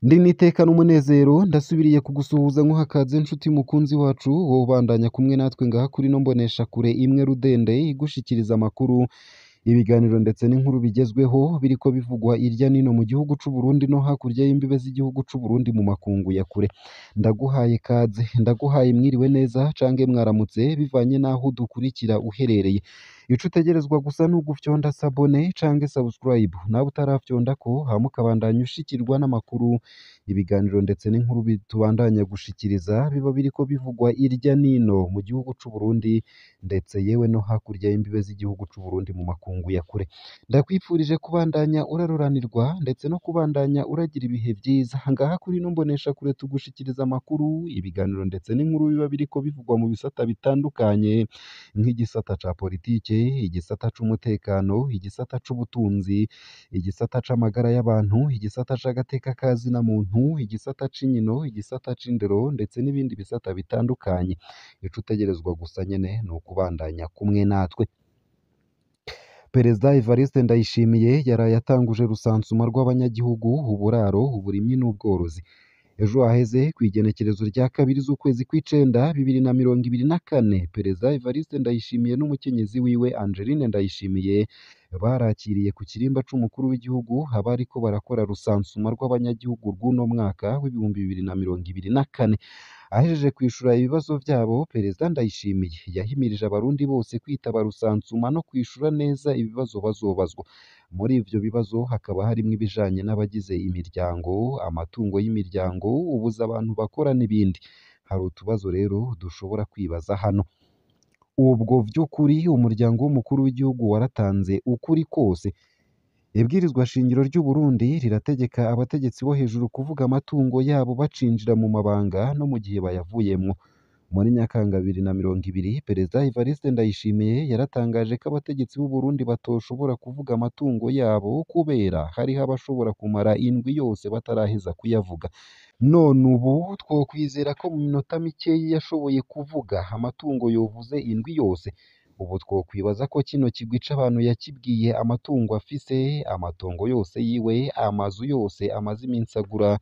Ndi n'iteka n'umunezero ndasubiriye kugusuhuza nkuhakaze nshuti mukunzi wacu wowe ubandanya kumwe natwe ngaha kuri no mboneshakure imwe rudende igushikiriza amakuru, ibiganiro ndetse n'inkuru bigezweho biriko bivugwa irya nino mu gihugu c'u Burundi no hakurya y'imbibe z'igihugu c'u Burundi mu makungu ya kure. Ndaguhaye kaze, ndaguhaye mwiriwe neza cange mwaramutse bivanye n'aho udukurikira uherereye. Ico utegerezwa gusa ni ugufyonda sabone cange subscribe, nawe utarafyondako hama ukabandanya ushikirwa n'amakuru, ibiganiro ndetse n'inkuru tubandanya gushikiriza biba biriko bivugwa irya nino mu gihugu c'u Burundi ndetse yewe no hakurya y'imbibe z'igihugu c'u Burundi mu makungu ya kure. Ndakwifurije kubandanya uraroranirwa ndetse no kubandanya uragira ibihe vyiza. Ngaha kuri ino mboneshakure tugushikiriza amakuru, ibiganiro ndetse n'inkuru biba biriko bivugwa mu bisata bitandukanye nk'igisata ca politike, igisata c'umutekano, igisata c'ubutunzi, igisata c'amagara y'abantu, igisata c'agateka ka zina muntu, igisata c'inkino, igisata c'indero ndetse n'ibindi bisata bitandukanye. Ico utegerezwa gusa nyene ni ukubandanya kumwe natwe. Perezida Evariste Ndayishimiye yaraye atanguje rusansuma rw'abanyagihugu, uburaro, uburimyi n'ubworozi. Ejo haheze kw'igenekerezo rya 2 z'ukwezi kw'icenda 2024, Perezida Evariste Ndayishimiye n'umukenyezi wiwe Angeline Ndayishimiye barakiriye ku kirimba c'umukuru w'igihugu abariko barakora rusansuma rw'abanyagihugu rw'uno mwaka w'2024. Ahejeje kwishura ibibazo vyabo, Perezida Ndayishimiye yahimirije abarundi bose kwitaba rusansuma no kwishura neza ibibazo bazobazwa. Muri ivyo bibazo hakaba harimwo ibijanye n'abagize imiryango, amatungo y'imiryango, ubuzi abantu bakora n'ibindi. Hari utubazo rero dushobora kwibaza hano. Ubwo vy'ukuri umuryango w'umukuru w'igihugu waratanze ukuri kose? Ibwirizwa shingiro ry'u Burundi rirategeka abategetsi bo hejuru kuvuga amatungo yabo bacinjira mu mabanga no mu gihe bayavuyemwo. Muri Nyakanga 2020, Perezida Evariste Ndayishimiye yaratangaje ko abategetsi b'u Burundi batoshobora kuvuga amatungo yabo kubera hariho abashobora kumara indwi yose bataraheza kuyavuga. None ubu twokwizera ko mu minota mikeyi yashoboye kuvuga amatungo yovuze indwi yose? Ubu twokwibaza ko kino kigwi c'abantu yakibwiye amatungo afise, amatongo yose yiwe, amazu yose amaze iminsi agura,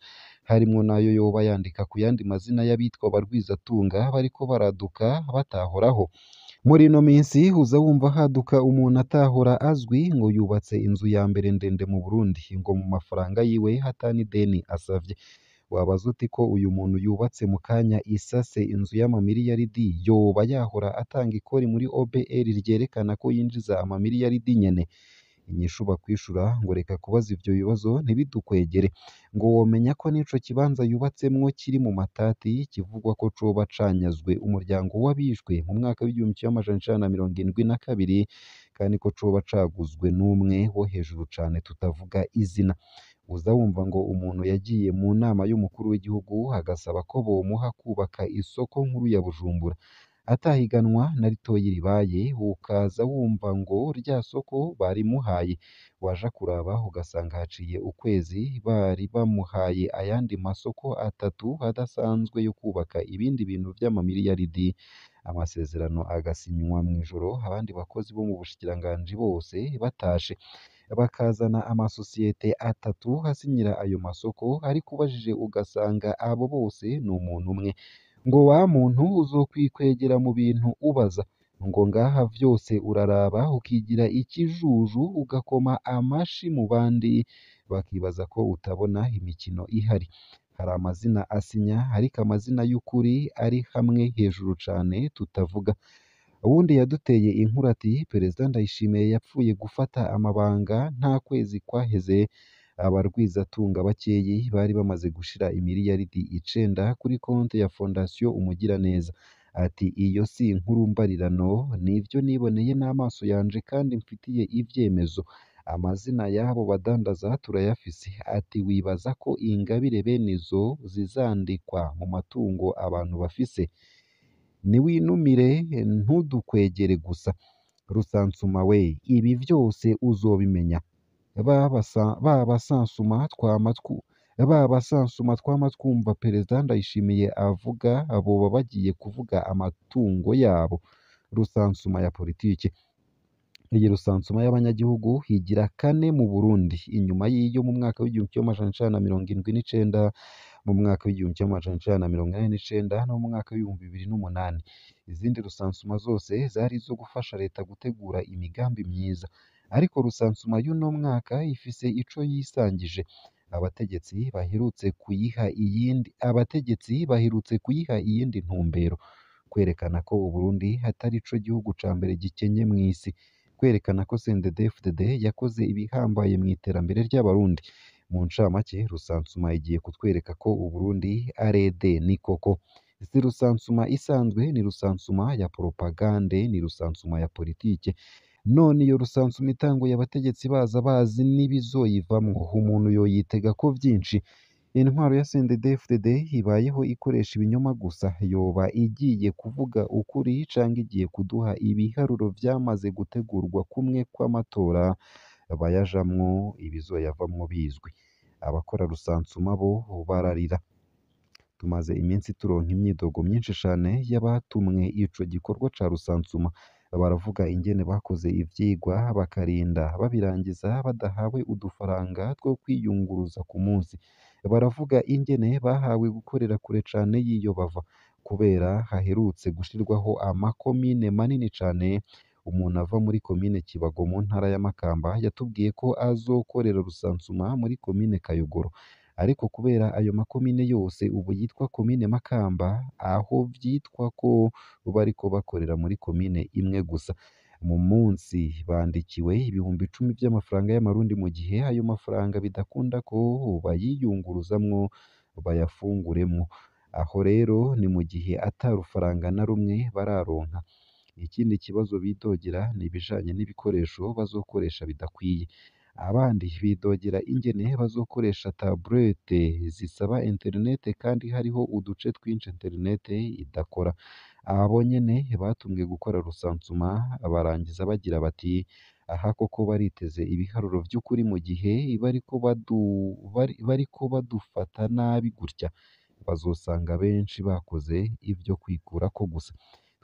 harimwo n'ayo yoba yandika ku yandi mazina y'abitwa barwizatunga bariko baraduka batahoraho. Muri ino minsi uza wumva haduka umuntu atahora azwi ngo yubatse inzu ya mbere ndende mu Burundi, ngo mu mafaranga yiwe ata n'ideni asavye. Wabaza uti ko uyu muntu yubatse mu kanya isase inzu y'amamiliyaridi yoba yahora atanga ikori muri OBR ryerekana ko yinjiza amamiliyaridi nyene? Inyishu bakwishura ngo reka kubaza ivyo bibazo ntibidukwegere, ngo womenya ko n'ico kibanza yubatsemwo kiri mu matati kivugwa ko coba canyazwe umuryango w'abishwe mu mwaka w'1972 kandi ko coba caguzwe n'umwe wo hejuru cane tutavuga izina. Uza wumva ngo umuntu yagiye mu nama y'umukuru w'igihugu agasaba ko bomuha kubaka isoko nkuru ya Bujumbura, atahiganwa na ritoyi ribaye, ukaza wumva ngo rya soko barimuhaye, waja kuraba ugasanga haciye ukwezi bari bamuhaye ayandi masoko atatu adasanzwe yo kubaka ibindi bintu vy'amamiliyaridi, amasezerano agasinywa mw'ijoro abandi bakozi bo mu bushikiranganji bose batashe, bakazana amasosiyete atatu asinyira ayo masoko, ariko ubajije ugasanga abo bose ni umuntu umwe. Ngo wa muntu uzokwikwegera mu bintu ubaza, ngo ngaha vyose uraraba ukigira ikijuju ugakoma amashi mu bandi bakibaza ko utabona imikino ihari. Hari amazina asinya ariko amazina y'ukuri ari hamwe hejuru cane tutavuga. Uwundi yaduteye inkuru ati Perezida Ndayishimiye yapfuye gufata amabanga nta kwezi kwaheze abarwizatunga bakeyi bari bamaze gushira imiliyaridi 9 kuri konti ya Fondation Umugiraneza. Ati iyo si inkuru mbarirano nivyo niboneye n'amaso yanje kandi mfitiye ivyemezo. Amazina y'abo badandaza turayafise. Ati wibaza ko ingabire bene izo zizandikwa mu matungo abantu bafise? Niwinumire ntudukwegere gusa. Rusansuma we, ibi vyose uzobimenya. Ba basansuma twama twumva Perezida Ndayishimiye avuga boba bagiye kuvuga amatungo yabo. Rusansuma ya politike. Iyi rusansuma y'abanyagihugu igira kane mu Burundi, inyuma y'iyo mu mwaka w'1979, mu mwaka w'1989 no mu mwaka w'2008. Izindi rusansuma zose zari izo gufasha leta gutegura imigambi myiza, ariko rusansuma y'uno mwaka ifise ico yisangije. Abategetsi baherutse kuyiha iyindi abategetsi baherutse kuyiha iyindi ntumbero: kwerekana ko Uburundi atari co gihugu ca mbere gikenye mw'isi, kwerekana ko CNDD-FDD yakoze ibihambaye mw'iterambere ry'Abarundi. Mu ncamake, rusansuma igiye kutwereka ko Uburundi ari Edeni koko. Si rusansuma isanzwe, ni rusansuma ya propagande, ni rusansuma ya politike. None iyo rusansuma itanguye abategetsi baza bazi n'ibizoyivamwo, umuntu yoyitega ko vyinshi. Intwaro ya CNDD-FDD ibayeho ikoresha ibinyoma gusa, yoba igiye kuvuga ukuri canke igiye kuduha ibiharuro vyamaze gutegurwa kumwe kw'amatora bayajamwo ibizoyavamwo bizwi. Abakora rusansuma bo bararira. Tumaze iminsi turonka imyidogo myinshi cane y'abatumwe ico gikorwa ca rusansuma. Baravuga ingene bakoze ivyigwa bakarinda babirangiza badahawe udufaranga two kwiyunguruza ku munsi. Baravuga ingene bahawe gukorera kure cane y'iyo bava, kubera haherutse gushirwaho amakomine manini cane. Umuntu ava muri komine Kibago mu ntara ya Makamba yatubwiye ko azokorera rusansuma muri komine Kayogoro, ariko kubera ayo makomine yose ubu yitwa komine Makamba, aho vyitwa ko bariko bakorera muri komine imwe gusa. Mu munsi bandikiwe 10.000 vy'amafaranga y'amarundi, mu gihe ayo mafaranga bidakunda ko bayiyunguruzamwo bayafunguremwo. Aho rero ni mu gihe ata rufaranga na rumwe bararonka. Ikindi kibazo bidogera ni ibijanye n'ibikoresho bazokoresha bidakwiye. Abandi bidogera ingene bazokoresha taburete zisaba internet kandi hariho uduce twinshi internet idakora. Abo nyene batumwe gukora rusansuma barangiza bagira bati: aha koko bariteze ibiharuro vy'ukuri mu gihe bariko badufata nabi gutya, bazosanga benshi bakoze ivyo kwikurako gusa.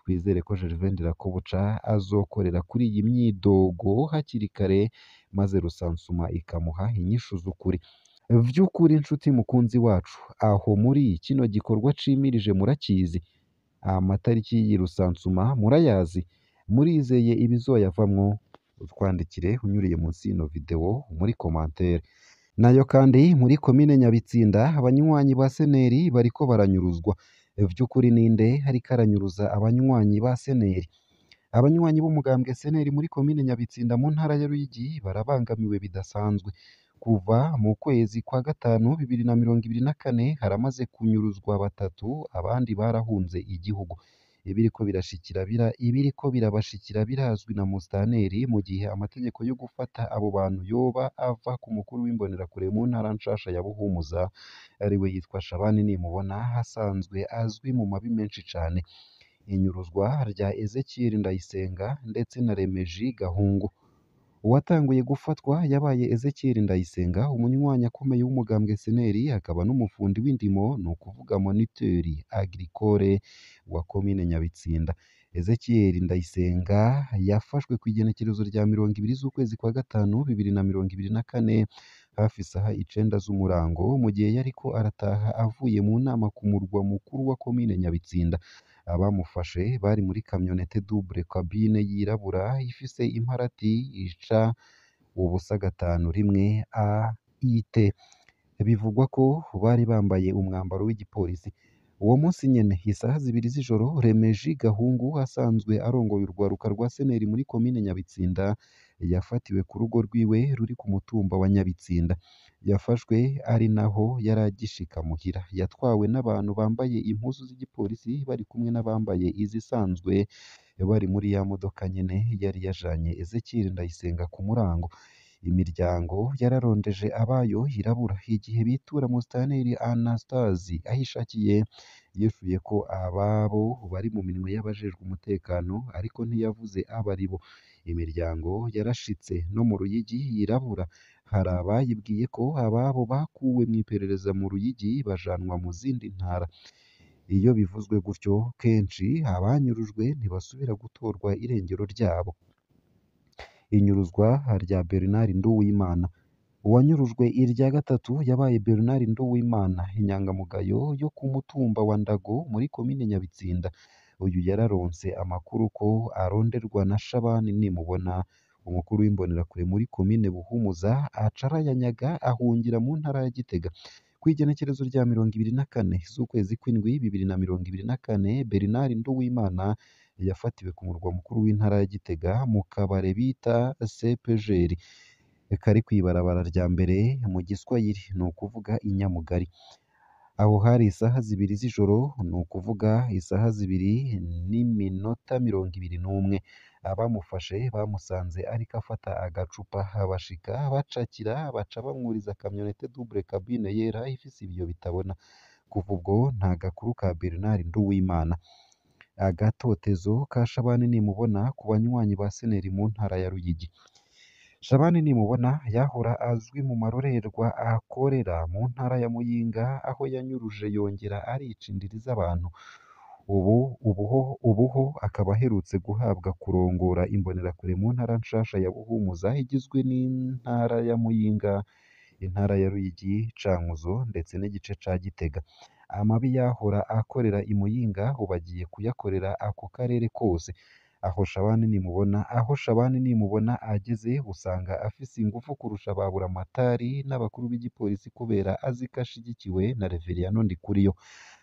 Twizere ko Gervais Ndirakobuca azokorera kuri iyi myidogo hakiri kare, maze rusansuma ikamuha inyishu z'ukuri. Vy'ukuri nshuti mukunzi wacu, aho muri kino gikorwa cimirije murakizi? Amatariki y'iyi rusansuma murayazi? Murizeye ibizoyavamwo? Utwandikire unyuriye munsi y'ino video muri commentaire. Nayo kandi muri komine Nyabitsinda abanywanyi ba Seneri bariko baranyuruzwa. Vy'ukuri ninde ariko aranyuruza abanywanyi ba Seneri? Abanywanyi b'umugambwe Seneri muri komine Nyabitsinda mu ntara ya Ruyigi barabangamiwe bidasanzwe. Kuva mu kwezi kwa gatanu 2024 haramaze kunyuruzwa batatu, abandi barahunze igihugu. Ibiriko birabashikira birazwi na Mustaneri, mu gihe amategeko yo gufata abo bantu yoba ava ku mukuru w'imbonerakure mu ntara nshasha ya Buhumuza, ariwe yitwa Shabani Nimubona, asanzwe azwi mu mabi menshi cane. Inyuruzwa rya Ezekiel Ndayisenga ndetse na Remeji Gahungu. Uwatanguye gufatwa yabaye Ezekiel Ndayisenga, umunywanyi akomeye w'umugambwe Seneri, akaba n'umufundi w'indimo, ni ukuvuga moniteur agricole wa komine Nyabitsinda. Ezekiel Ndayisenga yafashwe ku igenekerezo rya 20 z'ukwezi kwa gatanu 2024 hafi isaha 9 z'umurango, mu gihe yariko arataha avuye mu nama ku murwa mukuru wa komine Nyabitsinda. Abamufashe bari muri kamyonete double cabine yirabura ifise imparati ica 051 AIT. Bivugwa ko bari bambaye umwambaro w'igipolisi. Uwo munsi nyene isaha 2 z'ijoro, Remeji Gahungu asanzwe arongoye urwaruka rwa Seneri muri komine Nyabitsinda yafatiwe ku rugo rwiwe ruri ku mutumba wa Nyabitsinda. Yafashwe ari naho yari agishika muhira. Yatwawe n'abantu bambaye impuzu z'igipolisi bari kumwe n'abambaye izisanzwe, bari muri ya modoka nyene yari yajanye Ezekiel Ndayisenga ku murango. Imiryango yararondeje abayo irabura. Igihe bitura Mustaneri Anastase ahishakiye, yishuye ko ababo bari mu minwe y'abajejwe umutekano, ariko ntiyavuze abo aribo. Imiryango yarashitse no mu Ruyigi irabura. Hari abayibwiye ko ababo bakuwe mw'iperereza mu Ruyigi bajanwa mu zindi ntara. Iyo bivuzwe gutyo, kenshi abanyurujwe ntibasubira gutorwa irengero ryabo. Inyuruzwa rya Bernard Nduwimana. Uwanyurujwe irya gatatu yabaye Bernard Nduwimana, inyangamugayo yo ku mutumba wa Ndago muri komine Nyabitsinda. Uyu yararonse amakuru ko aronderwa na Shabani Nimubona, umukuru w'imbonerakure muri komine Buhumuza, aca arayanyaga ahungira mu ntara ya Gitega. Kw'igenekerezo rya 24 z'ukwezi kw'indwi 2024, Bernard Nduwimana yafatiwe ku murwa mukuru w'intara ya Gitega mu kabare bita CPGL kari kw'ibarabara rya mbere mu Giswahili, ni ukuvuga i Nyamugari. Aho hari isaha 2 z'ijoro, ni ukuvuga isaha 2:21. Abamufashe bamusanze ariko afata agacupa, bashika bacakira baca bamwuriza kamyonete double cabine yera ifise ibiyo bitabona. Kuva ubwo nta gakuru ka Bernard Nduwimana. Agatotezo ka Shabani Nimubona ku banywanyi ba Seneri mu ntara ya Ruyigi. Shabani Nimubona yahora azwi mu marorerwa akorera mu ntara ya Muyinga, aho yanyuruje yongera arica indiri z'abantu. Ubuho akaba aherutse guhabwa kurongora imbonerakure mu ntara nshasha ya Buhumuza igizwe n'intara ya Muyinga, intara ya Ruyigi, Cankuzo ndetse n'igice ca Gitega. Amabi yahora akorera i Muyinga ubu agiye kuyakorera ako karere kose. Aho Shabani Nimubona ageze usanga afise ingufu kurusha ba Buramatari n'abakuru b'igipolisi kubera azi ko ashigikiwe na Reveriyano Ndikuriyo.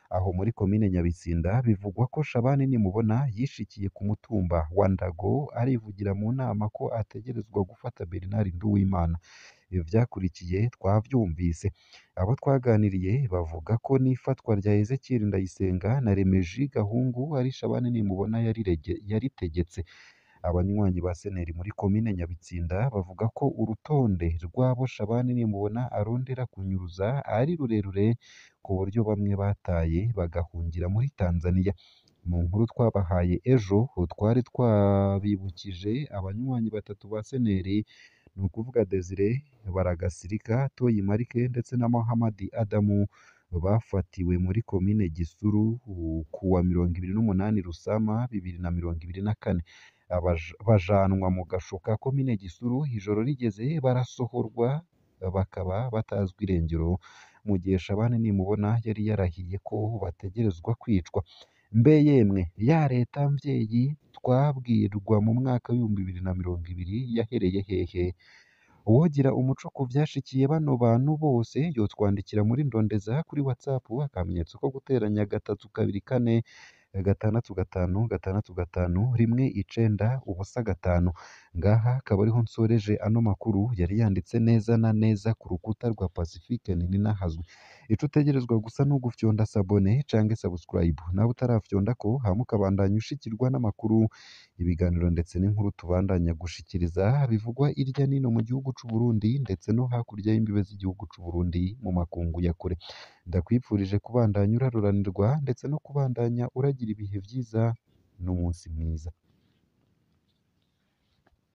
Aho muri komine Nyabitsinda bivugwa ko Shabani Nimubona yishikiye ku mutumba wa Ndago arivugira mu nama ko ategerezwa gufata Bernard Nduwimana. Ivyakurikiye twavyumvise. Abo twaganiriye bavuga ko n'ifatwa rya Ezekiel Ndayisenga na Remeji Gahungu ari Shabani Nimubona yaritegetse. Abanywanyi ba Seneri muri komine Nyabitsinda bavuga ko urutonde rw'abo Shabani Nimubona arondera kunyuruza ari rurerure ku buryo bamwe bataye bagahungira muri Tanzania. Mu nkuru twabahaye ejo twari twabibukije abanywanyi batatu ba Seneri, ni ukuvuga Desire Baragasirika, Toyi Marike ndetse na Mohamadi Adamu, bafatiwe muri komine Gisuru kuwa 28 Rusama 2024. Bajanwa mu gasho ka komine Gisuru, ijoro rigeze barasohorwa bakaba batazwi irengero, mu gihe Shabani Nimubona yari yarahiye ko bategerezwa kwicwa. Mbe yemwe ya leta mvyeyi twabwirwa mu mwaka w'2020 yahereye hehe? Uwogira umuco ku vyashikiye bano bantu bose yotwandikira muri Ndondeza kuri WhatsApp akamenyetso ko guteranya 3 2 4 6 5 6 5 1 9 0 5. Ngaha akaba ariho nsoreje ano makuru yari yanditse neza na neza ku rukuta rwa Pacifique Nininahazwe. Ico utegerezwa gusa ni ugufyonda sabone canke subscribe, nawe utarafyondako hama ukabandanya ushikirwa n'amakuru, ibiganiro ndetse n'inkuru tubandanya gushikiriza bivugwa irya nino mu gihugu c'u Burundi ndetse no hakurya y'imbibe z'igihugu c'u Burundi mu makungu ya kure. Ndakwifurije kubandanya uraruranirwa ndetse no kubandanya uragira ibihe vyiza n'umunsi mwiza.